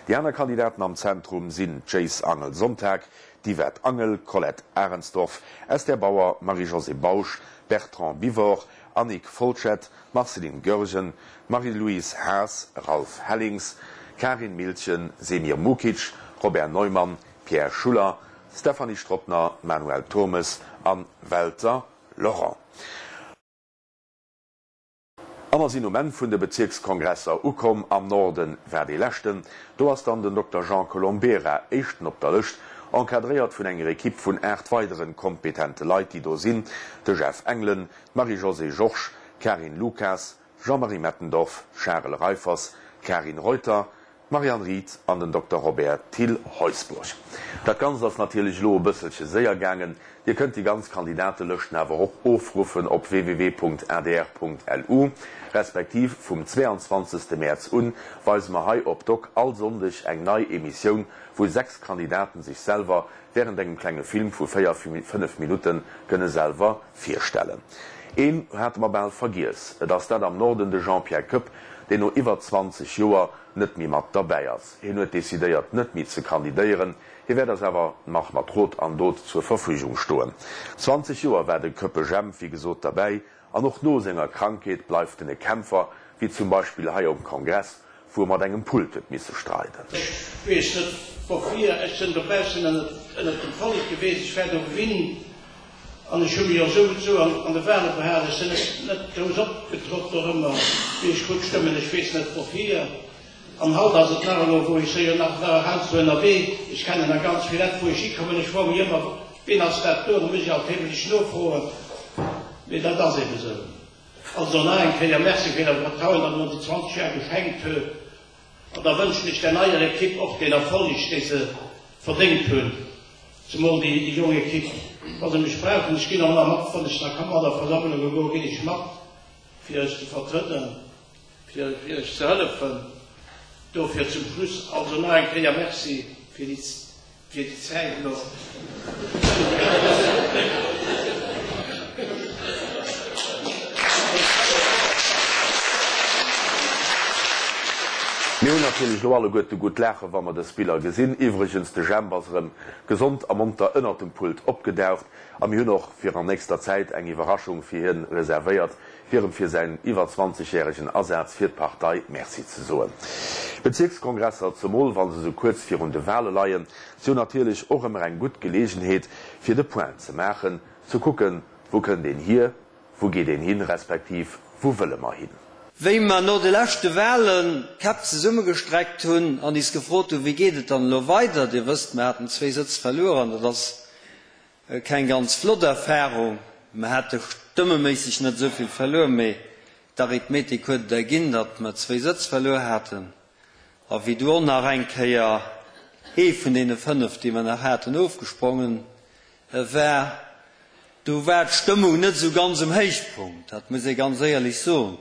Déi aner Kandidaten am Zentrum sinn d'Jace Angel Sonntag, d'Yvette Angel, Colette Arensdorf, Esther Bauer, Marie-Josée Bausch, Bertrand Bivort, Annick Folschette, Marceline Goergen, Marie-Louise Haas, Ralph Hellings, Karin Milchen, Semir Mukic, Robert Neumann, Pierre Schuller, Stephanie Strottner, Manuel Turmes a Welter Laurent. A mer sinn um Enn vun de Bezierkskongresser ukomm. Am Norden war dee leschten. Do ass dann den Dokter Jean Colombera éischten op der Lëscht, encadréiert vun enger Ekipp vun 8 weideren kompetente Leit, déi do sinn, de Jeff Engelen, d'Marie-Josée Georges, d'Karin Lucas, Jean-Marie Mettendorf, Charel Reiffers, Karin Reuter, d'Marianne Ried an den Dokter Robert Thill Heusbourg. Dat Ganzt ass natierlech elo e bësselche séier gaangen. Dir kënnt déi ganz Kandidatelëschten awer och ofruffen op www.adr.lu. Respektiv vum 22 Mäerz un weise mer hei op doc all Sonndeg eng nei Emissioun, wou 6 Kandidaten sech selwer während engem klenge Film vu 4, 5 Minutte kënne selwer virstellen. Een hate mer bal vergiess, et ass dat am Norden de Jean-Pierre Koepp, deen no iwwer 20 Joer net méi mat derbäi ass. Hien huet decidéiert net méi ze kandidéieren, hie wäert eis awer nach mat Rot an Dot zur Verfügung stoen. 20 Joer war de Koeppe Jemp wéi gesot derbäi an och no senger Krankheet bleift en e Kämpfer, wéi zum Beispill hei um Kongress, wou e mat engem Pult huet misse streiden. Ech weess net woufir, ech sinn dobaussen ënnert dem Vollek geweest, ech war do gewinnt an ech hu mech och souwisou an de Wale behalen. Ech sinn net grouss opgetrott dorëmmer, mee ech krut Stëmmen, ech weess net woufir. An haut ass et nach elo, wou ech se jo nach heiansdo ënnerwee, ech kennen nach ganz vill Lett, wou ech hikommen, ech froe mech ëmmer, wien ass dat do, da muss ech alt heemlech nofroen, mee dat ass eebe sou. Also nach eng Kéier Merci fir Äert Vertrauen, dat Der mer déi 20 Joer geschenkt huet. An da wënschen ech der neier Ekipp och deen Erfolleg, dee se verdéngt hunn, zemol déi jonk Ekipp. Wa se mech brauchen, ech ginn och nach mat, wann ech nach ka mat a Versammlunge goen, ginn ech mat, fir iech ze vertrëdden, fir iech ze hëllefen. Dofir zum Schluss also nach eng Kéier Merci fir déi. Fir déi Zäit elo. Mir hunn natierlech elo alleguerte gutt laachen, wa mer dës Biller gesinn. Iwwregens, de Jemp ass erëm gesond a monter ënnert dem Pult opgedaucht a mir hunn och fir an nächster Zäit eng Iwwerraschung fir hien reservéiert. fir em fir säin iwwer 20 järegen Asaz fir d'Partei Merci ze soen. Bezierkskongresser, zemol wa se sou kuerz virun de Wale leien, si jo natierlech och ëmmer eng gutt Geleegenheet fir de Point ze maachen, ze kucken, wou kënnt een hier, wou geet een hin, respektiv wou wëlle mer hin. Wéi mer no de leschte Walen d'Käpp zesummegestreckt hunn an is gefrot hunn, wéi geet et dann elo weider, Dir wësst, mer haten zwéi Sëtz verluer an dat ass Keng ganz flott Erfahrung. Mer hate stëmmeméisseg net esou vill verluer, mee d'Arithmetik huet et erginn, datt mer zwéi Sëtz verluer haten. A wéi du och nach eng Kéier ee vun deene fënnef, déi mer nach haten, ofgesprongen war, du war d'Stëmmung net esou ganz um Héichpunkt, dat muss ee ganz éierlech soen.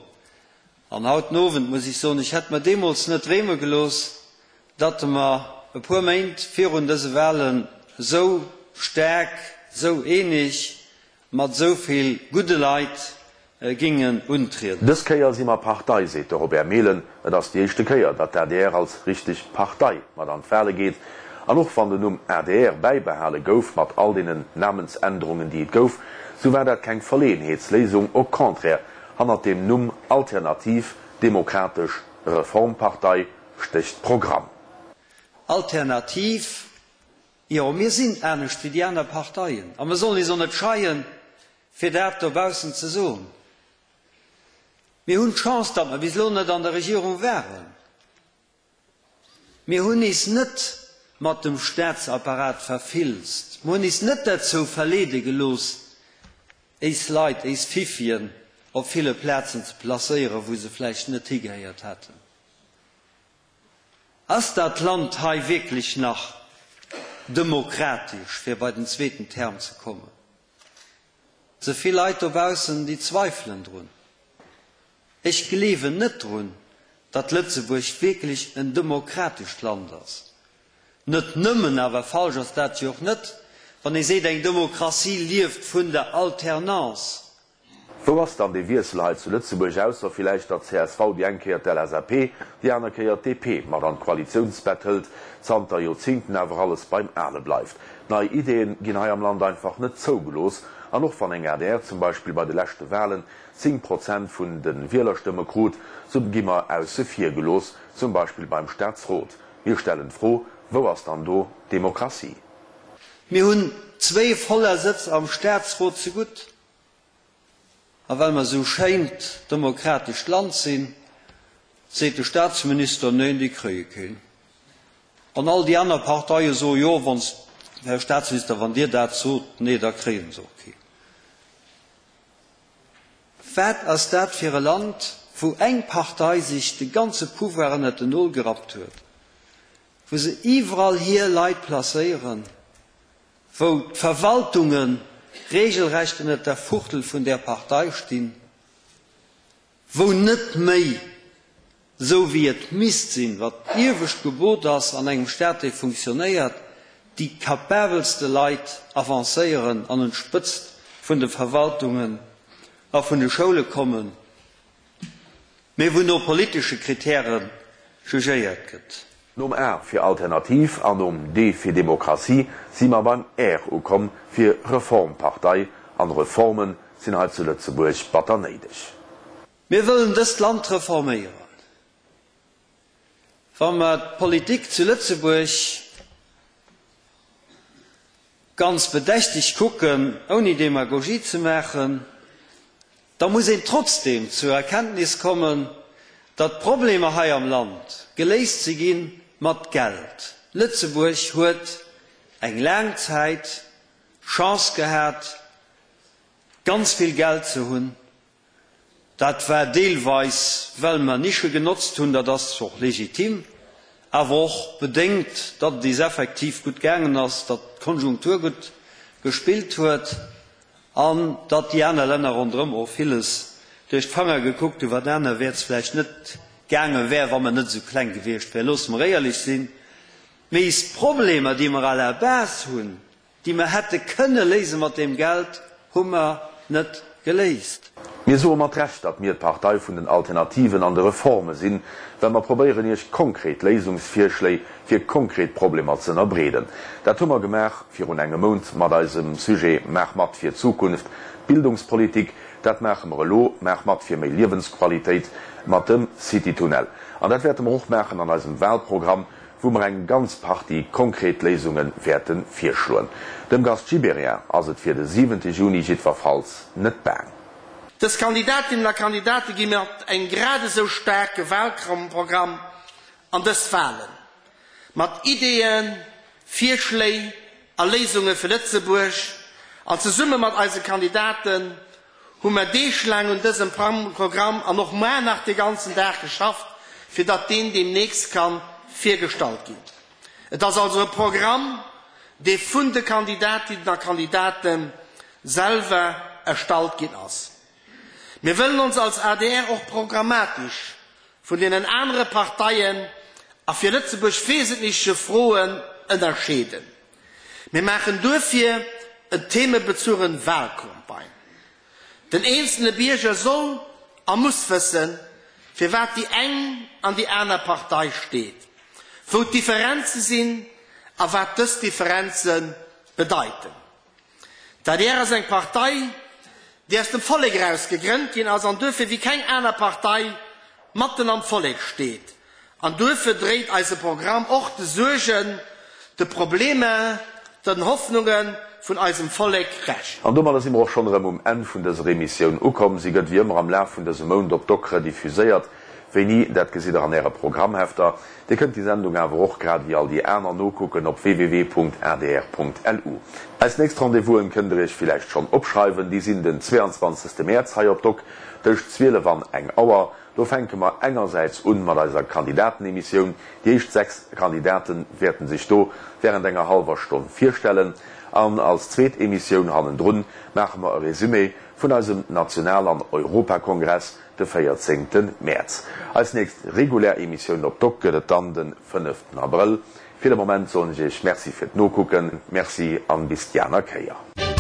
An haut den Owend muss ech soen, ech hätt mer deemools net dreeme gelooss, datt mer e puer Méint virun dëse Wahlen esou staark, esou eeneg, mat esou vill gudde Leit gingen untrieden. Dës Kéier si mer Partei, seet de Robert Mehlen. Et ass déi éischte Kéier, datt d'ADR als richteg Partei mat an d'Wahle geet. An och wann den Numm adr bäibehale gouf, mat all deenen Namensänderungen, déi et gouf, sou war dat keng Verleeënheetsléisung, au contraire, Hannert dem Numm Alternativ Demokratesch Reformpartei stécht Programm. Alternativ, jo, mir sinn anescht wéi déi aner Parteien a mir sollen is och net scheien, fir dat dobaussen ze soen. Mir hunn d'Chance, datt mer bis elo net an der Regierung waren. Mir hunn is net mat dem Staatsapparat verfilzt. Mir hunn is net derzou verleede gelooss, éis Leit, éis Fiffien op ville Plazen ze placéieren, wou se vläicht net higehéiert hätten. Ass dat Land hei wierklech nach demokratesch, fir bei den zweeten Term ze kommen? Ze vill Leit dobaussen, déi zweifelen drun. Ech gleewen net drun, datt Lëtzebuerg wierklech en demokratescht Land ass. Net nëmmen, awer falsch ass dat jo och net, wann ee seet, eng Demokratie lieft vun der Alternance. Wou ass dann dee Wiessel hei zu Lëtzebuerg, ausser villäicht datt csv déi eng Kéier d'LSAP, déi aner Kéier d'DP mat an d'Koalitiounsbett hëlt, zanter Joerzingten awer alles beim Ale bleift? Nei Ideeën ginn hei am Land einfach net zougelooss an och wann eng adr zum Beispill bei de leschte Walen 10 Prozent vun de Wielerstëmme krut, sou gi mer ausse vir gelooss, zum Beispill beim Staatsrot. Mir stellen d'Fro, Wou ass dann do d'Demokratie? Mir hunn zwéi voller Sëtz am Staatsrot zegutt. A well mer esou schéint demokratescht Land sinn, seet de Staatsminister, Neen, déi kréie keen. An all déi aner Parteie soe, Jo, wann, Här Staatsminister, wann Dir dat sot, nee, da kréie se och keen. Wat ass dat fir e Land, wou eng Partei sech de ganze Pouvoir ënnert den Nol gerappt huet, wou se iwwerall hir Leit placéieren, wou d'Verwaltunge regelrecht ënnert der Fuchtel vun där Partei stinn, wou net méi, esou wéi et misst sinn, wat d'iewescht Gebot ass an engem Stat, dee funktionéiert, déi kapabelste Leit avancéieren an un d'Spëtzt vun de Verwaltungen a vun de Schoule kommen, mee wou no politesche Kritäre jugéiert gëtt. Nom A fir Alternativ an nom D fir Demokratie si mer beim R ukomm fir Reformpartei. An Reformen sinn hei zu Lëtzebuerg batter néideg. Mir wëllen dëst Land reforméieren. Wa mer d'Politik zu Lëtzebuerg ganz bedächteg kucken, ouni Demagogie ze maachen, da muss een trotzdeem zur Erkenntnis kommen, datt d'Problemer hei am Land geléist si gi mat Geld. Lëtzebuerg huet eng laang Zäit d'Chance gehat, ganz vill Geld ze hunn. Dat war deelweis, well mer Nische genotzt hunn, dat ass och legitim, awer och bedéngt, datt et is effektiv gutt gaangen ass, datt d'Konjunktur gutt gespillt huet an datt déi aner Länner ronderëm och villes duerch d'Fanger gekuckt hunn, wat anerwäerts vläicht net gaange wär, wa mer net esou kleng gewiescht wären. Loosse mer éierlech sinn, Mee is Problemer, déi mer à la base hunn, déi mer hätte kënne léise mat deem Geld, hu mer net geléist. Mir soe mat Recht, datt mir d'Partei vun den Alternativen an de Reforme sinn, well mer probéieren Iech konkret Léisungsvirschléi fir konkret Problemer ze ënnerbreeden. Dat hu mer gemaach virun engem Mount mat eisem Sujet Maach mat fir d'Zukunft, Bildungspolitik. Dat maache mer elo, Maach mat fir méi Liewensqualitéit mat dem Citytunnel. An dat wäerte mer och maachen an eisem Wahlprogramm, wou mer eng ganz Partie konkret Léisunge wäerte virschloen. Dem Gast Gibéryen ass et fir de siwente Juni jiddwerfalls net baang. Dës Kandidatinnen a Kandidate gi mat engem grad esou staarke Wahlprogramm an dës Wahlen, mat Ideeën, Virschléi a Léisunge fir Lëtzebuerg. An zesumme mat eise Kandidaten hu mer deeglaang un dësem Programm an och mar nach de ganzen Dag geschafft, fir datt deen deemnächst ka virgestallt ginn. Et ass also e Programm, dee vun de Kandidatinnen a Kandidate selwer erstallt ginn ass. Mir wëllen ons als adr och programmatisch vun deenen anere Parteien a fir Lëtzebuerg wesentliche Froen ënnerscheeden. Mir maachen duerfir en themebezugen Wahlcampagne. Den eenzele Bierger soll a muss wëssen, fir wat déi eng an déi aner Partei steet, wou d'Differenze sinn a wat dës Differenze bedeiten. D'adr ass eng Partei, déi aus dem Vollek eraus gegrënnt ginn ass an duerfir wéi keng aner Partei matten am Vollek steet. An duerfir dréit eise Programm och de Suergen, de Problemer, den Hoffnunge vun eisem Vollek Recht. An domadder si mer och schonn erëm um Enn vun dëser Emissioun ukomm. Si gëtt wéi ëmmer am Laf vun dësem Mount op doc rediffuséiert. Wéini, dat gesitt der an Äre Programmhefter. Dir kënnt déi Sendung awer och, grad ewéi all déi aner, nokucken op www.adr.lu. Eis nächst Rendez-vousen kënnt der Iech villäicht schonn opschreiwen, déi sinn den 22 Mäerz hei op doc tëscht 12 an eng Auer. Do fänke mer engersäits un mat eiser Kandidatenemissioun. Déi éischt 6 Kandidaten wäerten sech do während enger hallwer Stonn virstellen. An als zweet Emissioun hannendrun maache mer e Resumé vun eisem National an Europakongress de 14 Mäerz. Eis nächst regulär Emissioun op doc gëtt et dann den 5 Abrëll. Fir de Moment soen ech iech Merci fir d'Nokucken, Merci an bis déi aner Kéier.